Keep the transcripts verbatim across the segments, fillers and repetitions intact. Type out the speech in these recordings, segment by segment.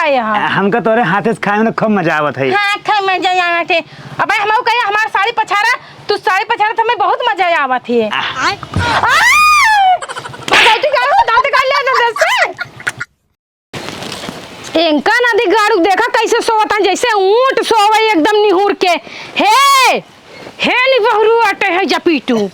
यहाँ। हमका तोरे हाथे से खाए में खूब मजा आवत है। हाँ, खाए में मजा आवत है। अबे हमहू कहे हमार साड़ी पछारा, तू साड़ी पछारा तो हमें बहुत मजा आवत है। आ। आ! भगवती का हो, दांत काट लिया था जैसे। इनका नदी गाड़ू देखा कैसे सोवत हैं, जैसे ऊंट सोवे एकदम निहुर के। हे, हे निबहरु अटे है जपीटू।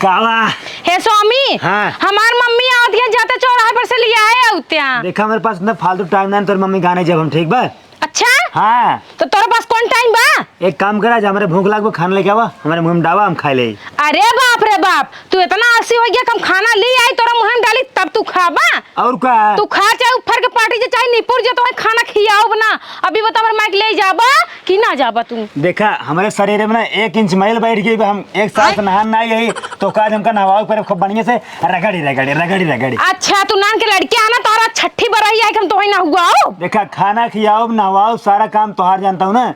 कावा? हे स्वामी, हाँ। हमार मम्मी आवत है, जाते चौराहे पर से लियाए आवत्या। देखा, मेरे पास इतना फालतू टाइम ना है, तोर मम्मी गाने जब हम, ठीक बा? अच्छा? हाँ। तो तोरे पास कौन टाइम बा? एक काम करा, आज हमरे भूख लागबो, खाना लेके आवा, हमरे मुंह में डावा, हम खाए ले। अरे बाप रे बाप, तू इतना आलसी हो गया कि हम खाना ले आई, तोरा मुंह में डाली, तब तू खाबा? और का? तू खा, चाहे ऊपर के पार्टी जे, चाहे निपुर जे, तो खाना खियाओ ना। अभी बता, हमरे माइक ले जाबा कि ना जाबा तू? देखा, हमरे शरीर में ना एक इंच मैल बैठ गई बा, हम एक साल से नहान ना आई, तो का आज हमका नहवाओ पर खूब बढ़िया से रगड़ी, रगड़ी, रगड़ी, रगड़ी। अच्छा, तू नान के लड़के आना, तोहरा छठी बरही आई कि हम तोहे नहवाओ? देखा, खाना खियाओ, नहवाओ, सारा काम तोहार जानता हूँ ना,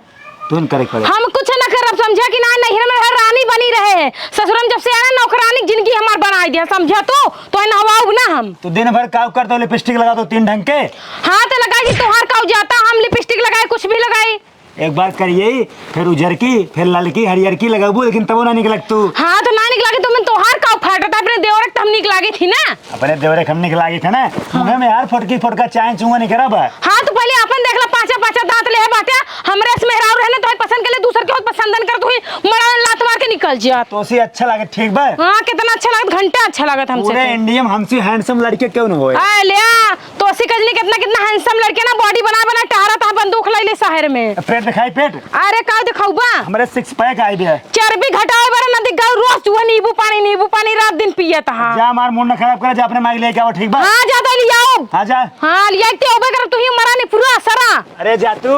तुहन करे के पड़े। हम कुछ न करब, समझा कि ना? नैहर में हर रानी बनी रहे है, ससुर में जब से आए ना, नौकरानी जिंदगी हमार बनाई दिया, समझा तू? तोहे नहवाओ ना हम। तो दिन भर काव करते हो, लिपस्टिक लगा दो तीन ढंग के। हाँ, तो लगाई जी, तोहार काव जाता, हम लिपस्टिक लगाई, कुछ भी लगाई। एक बार करिए, फिर उजरकी, फिर ललकी, हरियरकी लगबू, लेकिन तबो ना निक लगतू। हाँ, तो ना निक लागे, तो मन तोहार का फाटत है, अपने देवरे के तो हम निक लागे थी ना। अपने देवरे के हम निक लागे थे ना, हाँ। मुँह में यार फोटकी फोटका चाय चुंगा नहीं करब। हाँ, तो पहले अपन देख ला, पाँचा पाँचा दांत ले है बाटे, हमरे से मेहरारू रहने तो पसंद के लिए दूसर के होत पसंद न कर, तू ही मड़ा लात मार के निकल जा। तो उसे अच्छा लागे, ठीक बा? हाँ, कितना अच्छा लागत, घंटा अच्छा लागत हमसे पूरे तो। इंडिया में हमसे हैंडसम लड़के क्यों न होए? आ, ले आ, तोसी कजनी कितना, कितना हैंडसम लड़के ना, बॉडी बना, बना टहरत है, बंदूक लइले शहर में। पेट दिखाई, पेट। अरे, का दिखाउबा? हमरे सिक्स पैक आई बे। चर्बी घटावे बारे ना दिख गऊ, रोज तू नींबू पानी, नींबू पानी रात दिन पियत हा। जा, हमार मूड ना खराब करे, जा अपने माई लेके आओ, ठीक बा? हाँ, जा तो लियाओ। हाँ, जा। हाँ, लिया के ओबे कर, तू ही मरा नहीं पूरा सरा। अरे जा तू।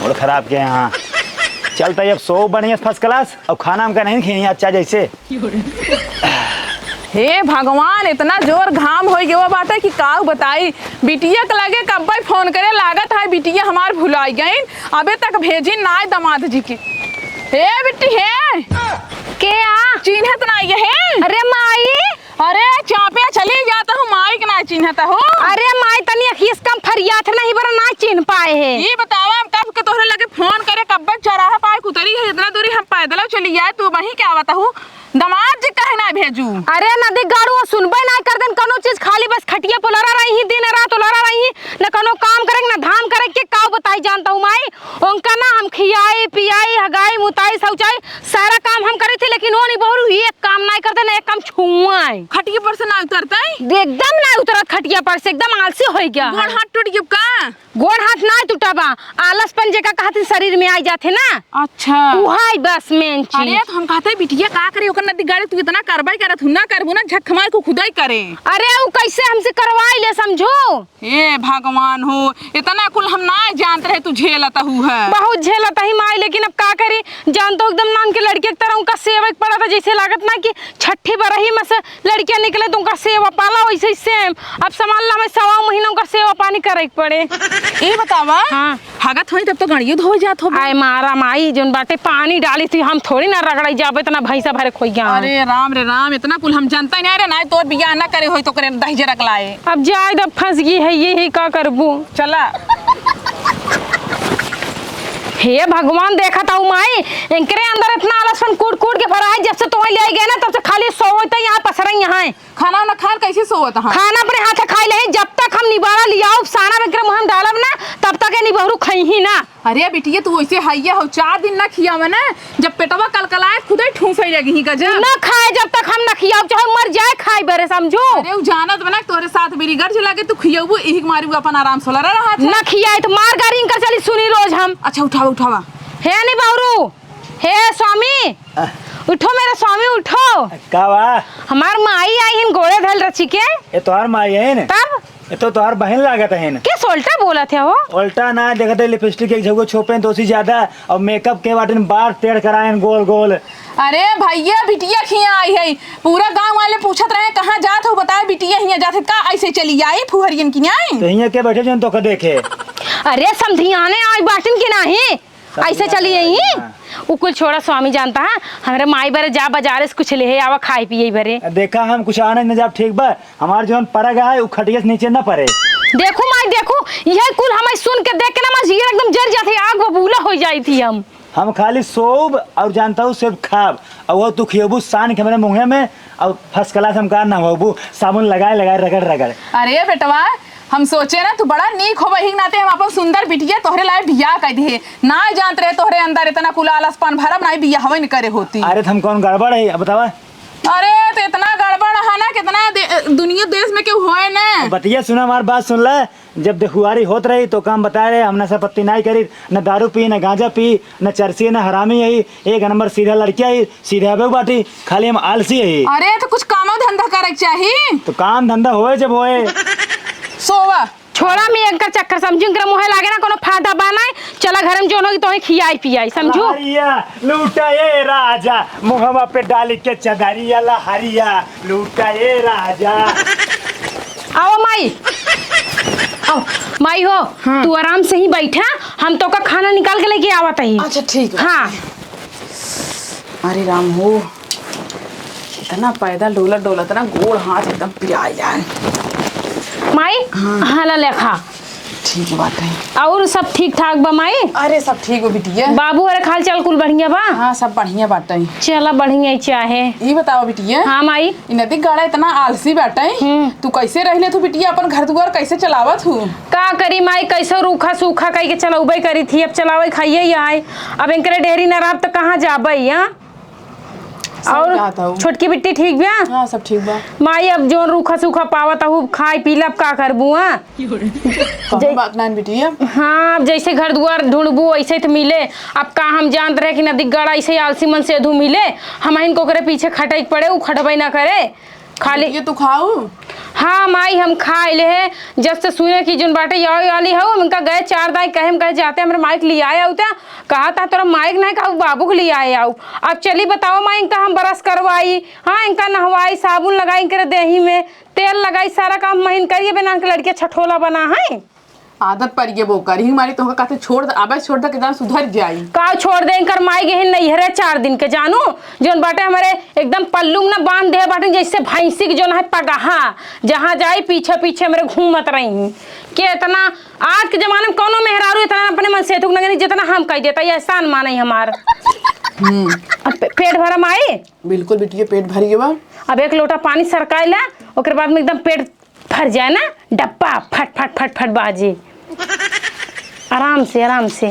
मूड खराब के यहाँ। चलता अब सो बढ़िया फर्स्ट क्लास, और खाना हमका नहीं खियाई अच्छा जैसे। हे भगवान, इतना जोर घाम होइ गवा बाटे कि काउ बताई। बिटिया के लगे कब्बे फोन करे लागत है, बिटिया हमार भुलाई गईन, अबे तक भेजिन नाय दमाद जी के। हे बिट्टी हे। के आ? चिन्हत नाई है। अरे माई। अरे चापे चली जात हूँ, माई के नाय चिन्हत हो। अरे माई, तनी अखियस कम फरियात नहीं बरा, ना चिन्ह पाए है। ये बतावा, हम कब के तोहरे लगे फोन करे, कब्बे चौराहा पाए कुतरी है, इतना दूरी हम पैदल चली जाए, तू वहीं क्या बताहू? दमाद जी काहे ना भेजू? अरे नदी गाड़ू, वो सुनबे ना कर देन कौनो चीज, खाली बस खटिया पे लड़ा रही, दिन रात लड़ा रही, न कौनो काम करे, न धाम करे, के काउ बताई जानता हूँ माई। उनका ना हम खियाई, पियाई, हगाई, मुताई, शौचाई, सारा काम हम करे थे, लेकिन वो नहीं बहुरू, एक काम ना कर देन, एक काम छुआई। खटिया पर से ना उतरते? एकदम ना उतरत खटिया पर से, एकदम आलसी हो गया। गोड़ हाथ टूट गया का? गोड़ हाथ ना टूटा बा, आलसपन जेका कहत ही शरीर में आई जाथे ना। अच्छा। उहाई बस मेन चीज। अरे, तो हम कहते बिटिया का करे, ओकर नदी गाड़ी तू इतना करबाई करत हूँ, ना करबू ना, झक मार को खुदाई करे। अरे, उ कैसे हमसे करवाई ले, समझो? हे भगवान हो, इतना कुल हम ना जानत रहे तू झेलत हू है। बहुत झेलत ही माई, लेकिन अब का करी, जान तो एकदम नान के लड़के की तरह उनका सेवक पड़ा था, जैसे लागत ना कि छठी बरही में से लड़कियाँ निकले तो उनका सेवा पाला वैसे ही सेम। अब संभाल ला, हमें सवा महीना उनका सेवा पानी करे के पड़े। ए बतावा, हाँ। हगत होई तब तो गड़ियो धोए जात हो। आय मारा माई, जोन बाटे पानी डाली थी, हम थोड़ी ना रगड़ाई जाबे इतना भैंसा भरे खोइया। अरे राम रे राम, इतना कुल हम जानता ही नहीं रे, ना तोर बियाह ना करे होई तो करे दहिजरक लाए। अब जाए, अब फंस गई है ये, ही का करबू? चला। हे भगवान, देखत हूँ माई, इनकरे अंदर इतना आलसपन कूट कूट के भरा है, जब से तुम्हें ले गए ना, तब से खाली सोवत है यहाँ, पसरई यहाँ है। खाना वाना खाल कैसे सोवत हाँ? खाना अपने हाथे खाई लेही, जब तक हम निबारा लियाओ, साना में एकरे मुँह में डालब ना, तब तक ये निबहरू खइही ना। अरे बिटिया, तू वैसे हइया हो, चार दिन ना खियावे ना, जब पेटवा कलकलाए, खुदे ठूंसै लगी ही गजब। ना खाए जब तक हम ना खियाओ, चाहे मर जाए खाए बरे, समझो। अरे उ जानत बना तोरे साथ मेरी गर्ज लगे, तू खियबू, इही के मारी उ अपन आराम सोला रहा था। ना खियाए तो मार गारी इनकर चली सुनी रोज हम। अच्छा उठावा, उठावा। हे निबहरू, हे स्वामी, आ। उठो मेरे स्वामी, उठो। का बा? हमार माई आई हिन गोड़े धल रची के। ए तोहार माई है न? तब? ए तो तोहार बहन लागत है न। के सोल्टा बोलत है हो? उल्टा ना, देखत है लिपस्टिक एक झगो छोपे दोसी ज्यादा और मेकअप के बाटे न बार टेढ़ कराए न गोल गोल। अरे भैया, बिटिया खिया आई है, पूरा गांव वाले पूछत रहे कहाँ जात हो, बताए बिटिया हिया जात है, का ऐसे चली आई फुहरियन की आई? तो हिया के बैठे जन तो का देखे। अरे समधियाने आई बाटिन की नाही? ऐसे चली आई। हाँ। उ कुल छोड़ा, स्वामी जानता है, हमरे माई बरे जा बाजारे से कुछ लेहे आवा, खाए पिए बरे। देखा, हम कुछ आने न जाब, ठीक बा? हमार जौन परग है, उ खटिया से नीचे न परे। देखू माई, देखू, यही कुल हमारी सुन के देख के ना, हमार जियर एकदम जर जात है, आग बबूला हो जाई थी हम। हम खाली सोब और जानता हूँ सिर्फ खाब, और वो तू खियोबू सान के हमरे मुँहे में, और first class हम का नहवाबू, साबुन लगाए लगाए रगड़ रगड़। अरे बेटवा, हम सोचे ना तू बड़ा नीक होबे, ही नाते हम अपन सुंदर बिटिया तोहरे लाए बियाह कर दिए। ना जानत रहे तोहरे अंदर इतना कुल आलसपन भरब, ना बियाह हवे न करे होती। अरे तो हम कौन गड़बड़ है, अब बतावा। अरे तो इतना गड़बड़ है ना, कितना दे, दुनिया देश में केहू होए ना। अब बतिया सुना, हमार बात सुन ले। जब देखुआरी होत रही तो काम बताए रहे, हम नशा पत्ती नाई करी, न दारू पी, न गांजा पी, न चरसी, न हरामी है। एक नंबर सीधा लड़किया है, सीधा हबे बाटी, खाली हम आलसी है। अरे तो कुछ कामो धंधा करे के चाही। तो काम धंधा होए जब होए। सोवा। छोड़ा मी एकर चक्कर, समझू, इनकर मुँहे लागे ना कोनो फायदा बा ना। चला घर में जोन होगी तोहे खियाई पियाई, समझू। लहरिया लूटा ए राजा, मुहवा पे डाल के चदरिया, लहरिया लूटा ए राजा। आओ माई, आओ माई हो, हाँ। तू आराम से ही बैठा, हम तोका खाना निकाल के लेके आवत ही। अच्छा, ठीक बा। हाँ। अरे राम हो, इतना पैदल डोलत डोलत ना गोड़ हाथ एकदम पिराइ जाए। माई, हाँ। हाला लेखा। ठीक बात है। और सब ठीक ठाक बा माई? अरे सब ठीक बा बिटिया। बाबू अरे हाल चाल कुल बढ़िया बा? हाँ, सब बढ़िया बाटे। चला बढ़िया ही चाहे। ई बतावा बिटिया। हाँ माई। ई नदी गाड़ा इतना आलसी बाटे, हम्म। तू कैसे रह ले तू बिटिया, अपन घर दुआर कैसे चलावत हू? का करी माई, कैसो रूखा सूखा कई के चलौबे करी थी, अब चलावे खाइए ही आए। अब इनकरे डेहरी ना रहब त कहाँ जाबे, हाँ? सही और कहत हऊ। छोटकी बिट्टी ठीक बा? हाँ, सब ठीक बा। माई, अब जोन रूखा सूखा पावत हऊ, खाए पी लब, का करबू, हाँ? कौनो जै-, बात ना बिटिया। हाँ, अब जैसे घर दुआर ढूंढबू, वैसे तो मिले। अब का हम जानत रहे कि नदी गाड़ा ऐसे आलसी मन से अधू मिले, हम इनको ओकरे पीछे खटे के पड़े, उ खटबे ना करे। खाली ये तू खाऊ? हाँ माई, हम खाए ले है। जब से सुने कि जोन बाटे याव वाली हऊ, हम इनका गए चार दाई कहे, हम कहे जाते हमरे माई के लिए आए आऊ, कहा था तोरा माई के नहीं, कहा बाबू के लिए आए आऊ। अब चली बताओ माई, इनका हम ब्रश करवाई, हाँ, इनका नहवाई, साबुन लगाई, इनके देही में तेल लगाई, सारा काम महीन करिए, बिना इनके लड़के छठोला बना है। आदत पड़ गई वो करी, मारी तोहका कहते छोड़ दे, अबे छोड़ दे, कितना सुधर जाई। का छोड़ दे, इनकर माई गहिन नैहरे चार दिन के जानू, जोन बाटे हमरे एकदम पल्लू में ना बांध दे बाटे, जैसे भैंसी के जोन है पगहा, जहाँ जाई पीछे पीछे हमरे घूमत रही। के इतना आज के जमाने में कौनो मेहरारू इतना अपने मन से थुक न करी, जितना हम कह देता, ये एहसान माने हमार। हम्म। अब पे-, पेट भरा माई? बिल्कुल बिटिया, पेट भर गया बा। अब एक लोटा पानी सरकाई ला, ओकरे बाद में एकदम पेट भर जाए ना, डब्बा फट फट फट फट बाजे। आराम से, आराम से।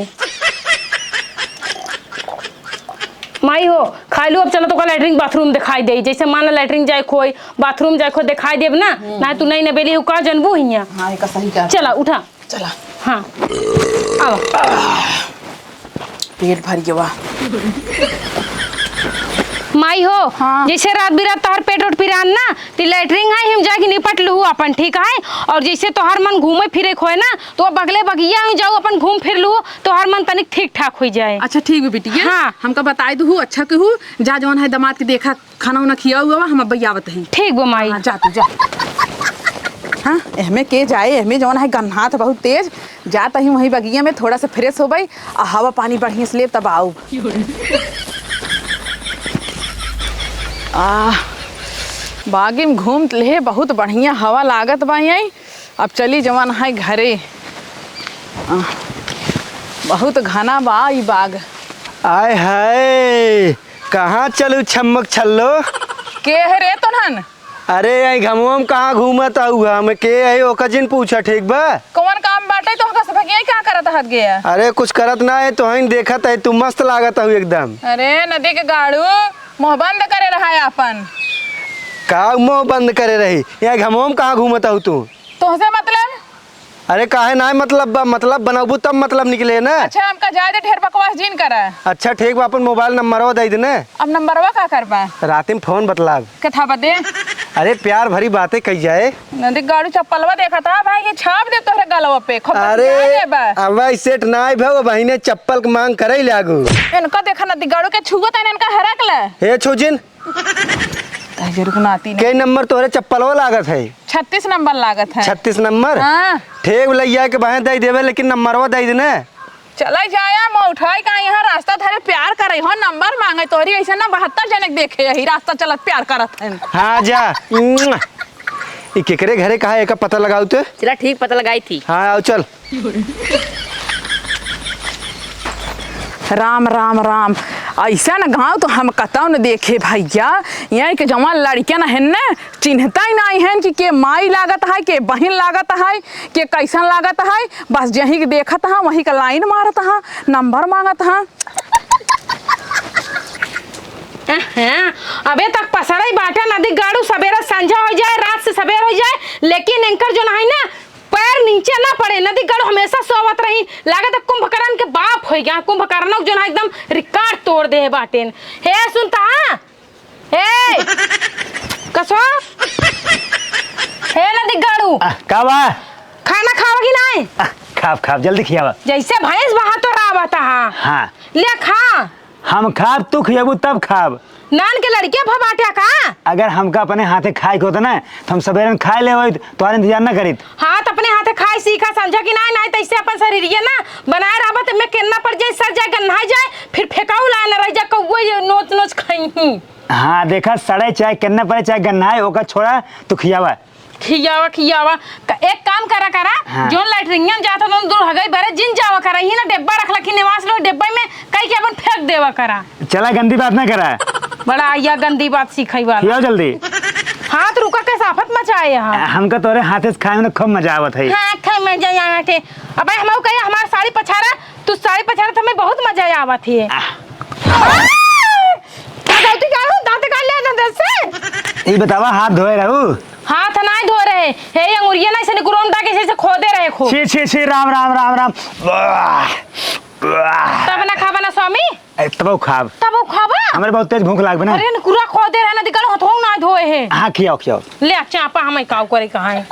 माई हो, खाई लू, अब चलो तोका लैट्रिन बाथरूम दिखाई दे, जैसे मान ला लैट्रिन जाए खोई, बाथरूम जाए खोई दिखाई देब ना, हम्म। ना तू नहीं नबेली हो का जनबू हिया। हाँ, ये का सही कहा। चला, उठा। चला। हाँ। आओ। पेट भर गया बा। माई हो, हाँ। जैसे रात बिरात तोहर पेट उठ पिरान ना, ती लैट्रिन है, हम जाके निपट लूहू अपन, ठीक है? और जैसे तोहर मन घूमे फिरे खोए ना, तो बगले बगिया हम जाऊ अपन घूम फिर लूहू, तोहर मन तनिक ठीक ठाक हो जाए। अच्छा, ठीक बा बिटिया। हाँ। हमका बताई दू, अच्छा केहू, जा जौन है दामाद के देखा, खाना उना खिया हुआ बा, हम अब्बे आवत हई। ठीक बा माई। हाँ, जा तू, जा। हाँ, एहमे के जाए, एहमे जौन है गन्हात बहुत तेज, जात ही वहीं बगिया में थोड़ा सा fresh होबई, आ हवा पानी बढ़िया से लेब तब आउब। आ, बागी में घूम ले, बहुत बढ़िया हवा लागत बा यहीं। अब चली जवन है घरे। आ, बहुत घना बा ई बाग। आय हाय, कहाँ चलू छम्मक छल्लो? के है रे तोहन? अरे, यही घमवा में कहाँ घूमत आऊ हम? के है, ओकर जिन पूछा, ठीक बा? कौन काम बाटे तोहका से भगिया का करत हत गया? अरे, कुछ करत ना है, तोहन देखत है, तू मस्त लागत हऊ एकदम। अरे, नदी के गाड़ू, मुंह बंद करे रहा है आपन। का मुंह बंद करे रही? यही घमवा में कहाँ घूमत हऊ तू? तोहसे मतलब? अरे काहे नाय मतलब बा, मतलब बनौबू तब मतलब निकले ना। अच्छा, हमका जाए दे, ढेर बकवास जिन करा। अच्छा ठीक बा, अपन मोबाइल नंबरवा दे दे ना। अब नंबरवा का करबा? रात में फोन बतलाब। कथा बदे? अरे प्यार भरी बातें कही जाए। नदी गाड़ू चप्पलवा देखा था भाई, ये छाप दे तोहरे गलवा पे, खबर अरे जाए दे बा। अब भाई सेट नाय भव, बहिने चप्पल के मांग करे लागू। इनका देखा नदी गाड़ू के छुआ था, इनका हरक ले। हे छोजिन, तहजर को नाती नहीं। के नंबर तोहरे चप्पलवा लागत है? छत्तीस नंबर लागत है। छत्तीस नंबर? हाँ। ठीक, लइया के बाहें दे देवे, लेकिन नंबरवा दे देने। चला जाया, मैं उठाई का यहाँ रास्ता धरे प्यार करे हो, नंबर मांगे तोहरी, ऐसे ना बहत्तर जने के देखे यही रास्ता चलत प्यार करत है। हाँ जा। ई केकरे घरे कहा, एका पता लगाऊ ते? चला, ठीक पता लगाई थी। हाँ, आओ चल। राम, राम, राम। ऐसा न गाँव तो हम कतौ न देखे भैया। यहाँ के जवान लड़कियाँ न हन न, चिन्हता ही नाहीं हन कि के माई लागत है, के बहिन लागत है, के कैसन लागत है। बस जहीं के देखत हा, वहीं का लाइन मारत हा, नंबर मांगत हा। अहं, अबे तक पसरई बाटे नदी गाड़ू, सबेरे संझा हो जाए, रात से सबेर हो जाए, लेकिन एंकर जो है ना, पैर नीचे ना पड़े। नदी गाड़ू हमेशा सोवत रही, लागत है कुंभकर्ण के बाप हो गया। कुंभकर्ण जो ना एकदम रिकॉर्ड तोड़ दे बाटेन। हे सुनता, हाँ? ए, कसो? हे नदी गाड़ू। आ, का बा? खाना खावा कि नाई? आ, खाब, खाब, जल्दी खियावा। जैसे भैंस बहा तो रावत हा। हाँ। ले खा। हम खाब, तू खियाबू तब खाब। नान के लड़के भा बाट्या का? अगर हमका अपने हाथे खाए के होता ना, तो हम सबेरन खाए ले होइत, तोहार इंतजार ना करीत। हाँ, तो अपने हाथे खाए सीखा, समझा कि नाई, नाई, तो इससे अपन शरीर ये ना बनाए रहबा, तो मैं केन्ना पड़ जाए, सर जाए, गन्हाई जाए, फिर फेंकाऊ लाए ना रह जा, कौआ ये नोच नोच खाई ही। हाँ, देखा, सड़े चाहे केन्ने पड़े, चाहे गन्हाए, ओका छोड़ा, तू खियावा। खियावा, खियावा। क-, एक काम करा, करा, हाँ। जोन लैट्रिनिया में जाता, तुम दूर हगई बरे जिन जावा करा, ही ना डेब्बा रख लखी निवास लो, डेब्बा में कई के अपन फेंक देवा करा। चला, गंदी बात ना करा। बड़ा आइया गंदी बात सीखाई वाला। खियाओ जल्दी। हाथ रुका के साफत मचाए यहाँ। हमका तोरे हाथे से खाए में खूब मजा आवत है। हाँ, खाए में मजा आवत है। अबे हमहू कहे हमार साड़ी पछारा, तू साड़ी पछारा तो हमें बहुत मजा आवत है। आह। आह! का गलती का हो? दांत काट लिया था दस से? ई बतावा, हाथ धोए रहू? हाथ नाई धो रहे। हे, ये अंगुरिया ना ऐसे निकुरोम डाके ऐसे, ऐसे खोदे रहे खूब। छी, छी, छी, राम, राम, राम, राम। वाह, वाह। तब ना खाबा ना स्वामी? ए, तबो खाब। तबो खाबा? हमरे बहुत तेज भूख लागबे ना। अरे, निकुरा खोदे रहे ना, दिकल हथो ना धोए है। हाँ, खियाओ, खियाओ। ले, चापा हमें काऊ करे कहाँ है?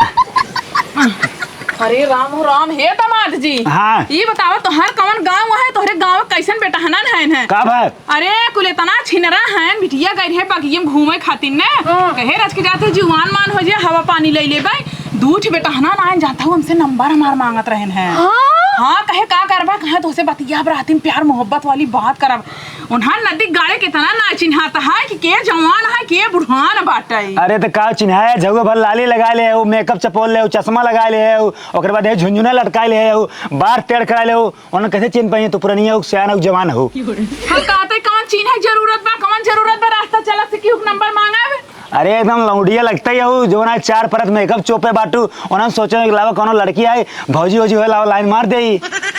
अरे राम हो राम, हे दामाद जी। हाँ। ये बतावा, तोहर कौन गाँव है? तोहरे गाँव कैसन बेटहनन है न? का बात? अरे, कुल इतना छिनरा है, बिटिया गई रहे बगिये में घूमे खातिर ने। हाँ। कहे रच के जाते जुआन मान हो जाए, हवा पानी ले लेबे। दू ठे बेटहनन आए, जाता हूँ हमसे नंबर हमार मांगत रहन है। हाँ? हाँ, कहे का करबा, कहे तोसे बतियाब, राती में प्यार मोहब्बत वाली बात करब। उन्हां नदी गाड़े कितना ना चिन्हात है कि के जवान है, के बुढ़ान बाटे। अरे त का चिन्हाया, झउआ भर लाली लगा ले हो, मेकअप चपोल ले हो, चश्मा लगा ले हो, ओकर बाद ये झुनझुना लटका ले हो, बार टेढ़ करा ले हो, उन्हें कैसे चिन्ह पाइए तू पुरनिया हो, सियान हो, जवान हो? हम कहते कौन चिन्ह है जरूरत बा, कौन जरूरत बा रास्ता चलत से केहू के नंबर मांगब? अरे एकदम लौंडिया लगता ही हो, जवन आज चार परत मेकअप चोपे बाटू, उन्हें सोचे के अलावा कौनो लड़की आई, भौजी वौजी होए लावा लाइन मार दे।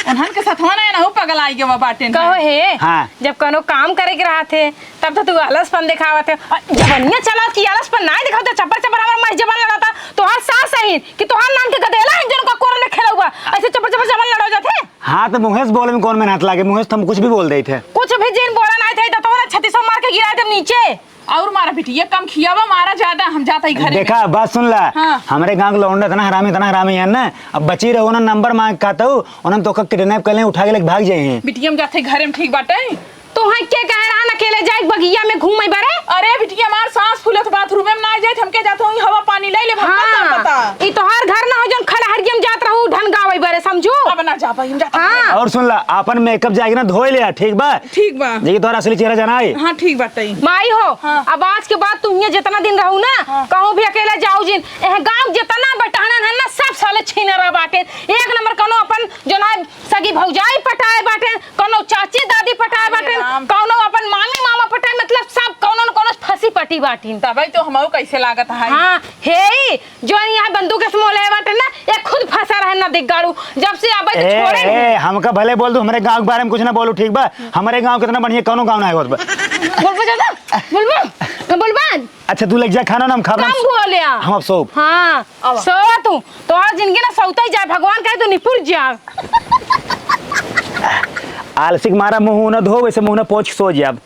उन्हन के सथवा ना ना हो पगल आई गवा बाटे न। कहो हे, हाँ। जब कौनो काम करे के रहत है, तब तो तू आलसपन देखावत है। और जवनिया चलावत की आलसपन ना देखावत, चप्पर चप्पर हमार माई जबान लड़ाता, तोहार सास है कि तोहार नाम के गदेला है, जन का कोरन में खेला हुआ, ऐसे चप्पर चप्पर जबान लड़ाओ जाते। हाँ, तो मुँहे से बोले में कौन मेहनत लागे, मुँहे से तो हम कुछ भी बोल देते हैं। कुछ भी जिन बोला ना थे, तो तोहरा छत्तीसों मार के गिरा देब नीचे। और मारा बिटिया कम खियावा, मारा ज्यादा, हम जाता ही घरे। देखा, बात सुन ला। हाँ। हमरे गाँव के लौंडा इतना हरामी, इतना हरामी है ना, अब बची रहो ना, नंबर मांग के कहता हूँ, उन्होंने तो किडनैप कर लें, उठा के लेके भाग जाए हैं। बिटिया हम जाते ही घरे में, ठीक बाटे। तो है के कह रहा ना अकेले जाए बगिया में घूमे बरे? अरे बिटिया, हमार सांस फूलत, बाथरूम में ना जाए, हम के जाते हूँ, हवा पानी ले ले, हम हाँ। पता। ई तोहार घर ना हो, जौन खलहरिया में जात रहू, ढन गावे बरे, समझू? अब ना जाबा, हम जाता हाँ। और सुन ला, आपन मेकअप जाके ना धोए ले आ, ठीक बा? ठीक बा। देखी तोहरा असली चेहरा जाना है। हाँ, ठीक बाटे। माई हो, हाँ। अब आज के बाद तू हियाँ जितना दिन रहू ना, हाँ। कहूँ भी अकेला जाऊ जिन। एह गाँव जितना बेटहनन है ना, सब साले छीनरा बाटे। एक नंबर कौनो अपन जो ना सगी भौजाई पटाए बाटे, कौनो चाची दादी पटाए अरे बाटे, राम। कौनो अपन मामी मामा पटाए, मतलब सब कौनो न कौनो फंसी पटी बाटिन। तबे तो हमहू कैसे लागत है। हाँ, हे, जो यहाँ बंदूक से मोले बाटे ना, ये खुद फंसा रहे ना दिग्गाड़ू। जब से आबे तो ए, छोड़े ए, नहीं। हमका भले बोल दू, हमरे गाँव के बारे में कुछ ना बोलू, ठीक बा? हमरे गाँव कितना बढ़िया, कौनो गाँव ना है होत बा। बोलबो ज्यादा? बोलबो? बोलबा? अच्छा, तू लग जा खाना ना, हम खाब ना। कम बोले आ। हम अब सोब। हाँ, आवा। सो तू। तोहार जिंदगी ना सौता ही जाए, भगवान कहे तू निपुर जा। आलसी के मारा मुँह न धो, वैसे मुँह न पोंछ के सो जाब।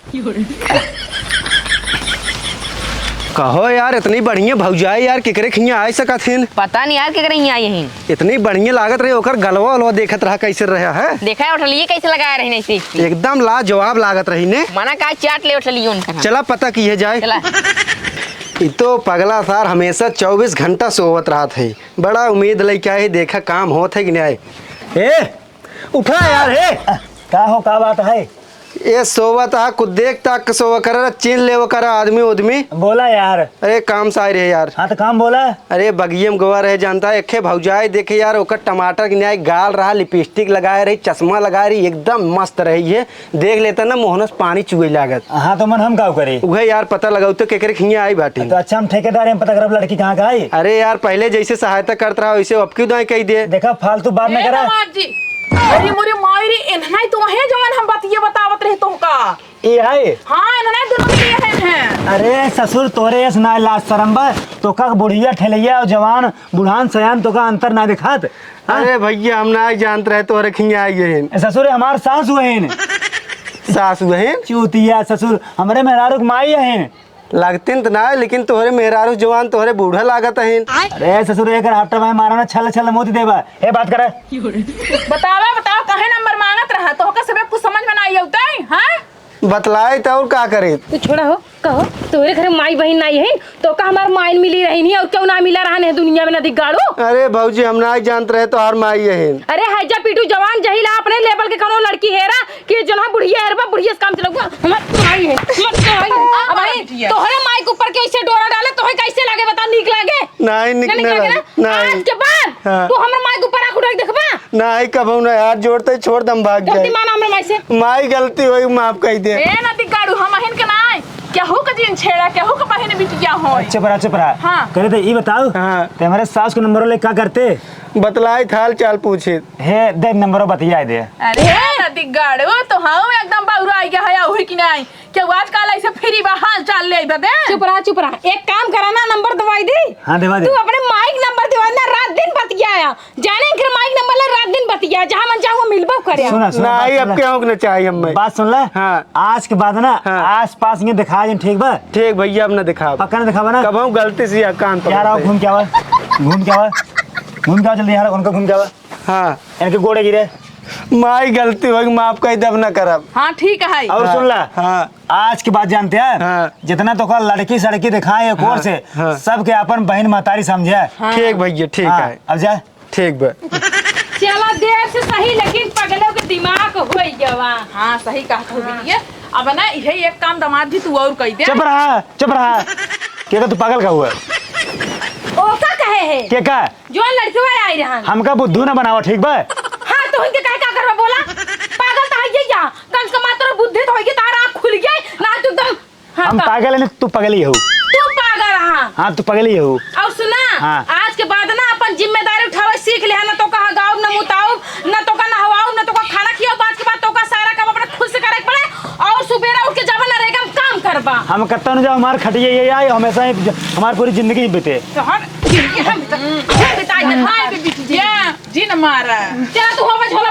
कहो यार, इतनी बढ़िया भौजाई यार, केकरे खियाँ आइ सकत हिन? पता नहीं यार, केकरे खियाँ आई हैं। इतनी बढ़िया लागत रही, ओकर गलवा उलवा देखत रहा, कैसे रहा है? देखा है, उठलिए कैसे लगाए रही नहीं सीख। एकदम लाजवाब लागत रही ने। मना का चाट ले उठलिए उनका। चला पता किए जाए। चला। ई तो पगला सार हमेशा चउबीस घंटा सोवत रहत है। बड़ा उम्मीद लइके आए, देखा काम होत है कि नहीं आए। ए, उठा यार, हे। का हो, का बात है? ए सोवत हा, कुछ देख ताक सोवा करा, चीन लेवा करा आदमी उदमी। बोला यार। अरे काम से आए रहे यार। हाँ तो काम बोला। अरे बगिये में गोवा रहे जानता है, एखे भौजाई देखे यार, ओकर टमाटर के न्याय गाल रहा, लिपस्टिक लगाए रही, चश्मा लगाए रही, एकदम मस्त रही है। देख लेता ना मोहनस पानी चुए लागत। हाँ तो मन हम का करे? उहे यार पता लगाऊ तो केकरे खिया आई बाटी। तो अच्छा हम ठेकेदार हैं, पता करब लड़की कहाँ का आई। अरे यार पहले जैसे सहायता करत रहा वैसे अब क्यों दाएं कही दे। देखा फालतू बात ना ए करा। दामाद जी, अरे मोरे माई रे, एन्हना ही तो है जवन हम बतिये बतावत रहे तुमका। ए है? हाँ, एन्हना ही दोनों के लिए है, हैं। अरे ससुर तोरे ऐस ना लाज शरम बा, तो का बुढ़िया ठेलैया और जवान, बुढ़ान सयान तो का अंतर ना दिखात? हाँ? अरे भैया हम ना जानत रहे तोरे खिया आई हैं। ए ससुर हमार सास हुए हैं। सास हुए हैं? चूतिया ससुर, हमरे मेहरारू के माई हैं। लगतिन त ना है, लेकिन तोहरे मेहरारू जवान तोहरे बूढ़ा लागत हइन। अरे ससुर, एक हफ्ता में मारा ना, छल छल मोती देबा। हे बात करे। बतावा, बतावा, काहे नंबर मांगत रहा? तोहका सबे कुछ समझ में ना आई होतई, हाँ? बतलाई त और का करे? तू छोड़ा हो, कहो, तोहरे घर माई बहिन नाई है, तो का हमार माइन मिली रही नहीं और क्यों ना मिला रहा नहीं दुनिया में नदी गाड़ू? अरे भौजी, हम ना जानत रहे तोहार माई है। अरे हैजा पीटू जवान जहिला अपने लेवल के कोनो लड़की हेरा, कि जौन हम बुढ़िया हेरबा, बुढ़िया से काम चलउबा। हमार माई है, हमार माई है। अब अब भाई, बिटिया। तोहरे माई के ऊपर के ऐसे डोरा डाले, तोहे कैसे लागे बताओ, नीक लागे? नहीं, नीक ना नीक नहीं लागे लागे। ना? नहीं। आज के बाद हाँ। तू हमरे माई के ऊपर आँख उठा के देखबा? नहीं, कबहू नहीं, हाथ जोड़ते छोड़ दम भाग गलती जाए। माना हमरे माई से। माई गलती होई, माफ कर दे। ए नदी गाड़ू, हम अहिन के नाई। केहू के जिन छेड़ा, केहू के बहिन बिटिया होई। चुप रहा, चुप रहा। हाँ। करे तो ई बताओ, हाँ। ते हमारे सास को नंबर ले का करते? बतलाई था, हाल चाल पूछे। हे, दे नंबर बतिया दे। अरे, नदी गाड़ो, तो हम एकदम बौरा आइगा है, उही कि नाई? केहू आजकल ऐसे फ्री बा, हाल चाल ले बदे? चुप रहा, चुप रहा। एक काम करा ना, नंबर दवाई दी। हाँ, दवा दे। तू अपने माइक नंबर दवा ना, रात दिन बतियाया। जाने इनकर माइक नंबर ला, रात दिन बतिया, जहाँ मन चाहो मिलबो करे। सुना, सुना, नाई, बात अब सुन ले। केहू के न चाही हमें। बात सुन ले। हाँ। आज के बाद ना, हाँ। आस पास ये दिखा जिन, ठीक बा? ठीक भैया, अब न दिखाब। पक्का न दिखाबा ना? कबहू गलती से यह कान पकड़ यार, आओ, पे। घूम के आवा, घूम के आवा, घूम के आवा जल्दी यार, उनका घूम के आवा। हाँ। इनके गोड़े गिरे। माई गलती होई, माफ कर दे, अब ना करब। हाँ, ठीक है। और हाँ, सुन ला, हाँ। आज के बाद जानते हैं, हाँ। जितना तो का लड़की सड़की दिखाए एक ओर हाँ, से, हाँ। सबके अपन बहिन महतारी समझे। हाँ। ठीक भैया, ठीक हाँ, है। अब जा। ठीक बा। चला देर से सही, लेकिन पगलों के दिमाग होई गवा। हाँ, सही कहत हो बिटिया। अब ना, इहे एक काम दामाद जी तू और कह दे। चुप रहा, चुप रहा। के का तू पागल का हुआ? ओका कहे है? के का? जौन लड़कवा आई रहन। हमका बुद्धू ना बनावा, ठीक बा? हाँ, तो इनके काहे का करबा बोला? पागल तो है ये या। कम से कम तोर बुद्धि तो होई, तार आँख खुल गई, ना तू एकदम, हाँ, हम का? पागल है, तू पगली हो। तू पागल रहा। हाँ, तू पगली हो। और सुना, हाँ। आज के बाद ना अपन जिम्मेदारी उठावे सीख ले, ना तो कहा गाँव न मुताओ, ना तो का नहवाओ, ना तो का खाना खियाओ, बाद के बाद तो का सारा काम अपने खुद से करे के पड़े। और सुबेरा उठ के जाबा नरेगा में काम करबा। हम कत्ता न जाओ, हमार खटिया ये आई, हमेशा ही ज-, हमार पूरी जिंदगी बीते। तो हम, हम बिता, हम बिता, हाँ, ये बिटिया। ये, जी न मारा। चला तू हो, हो,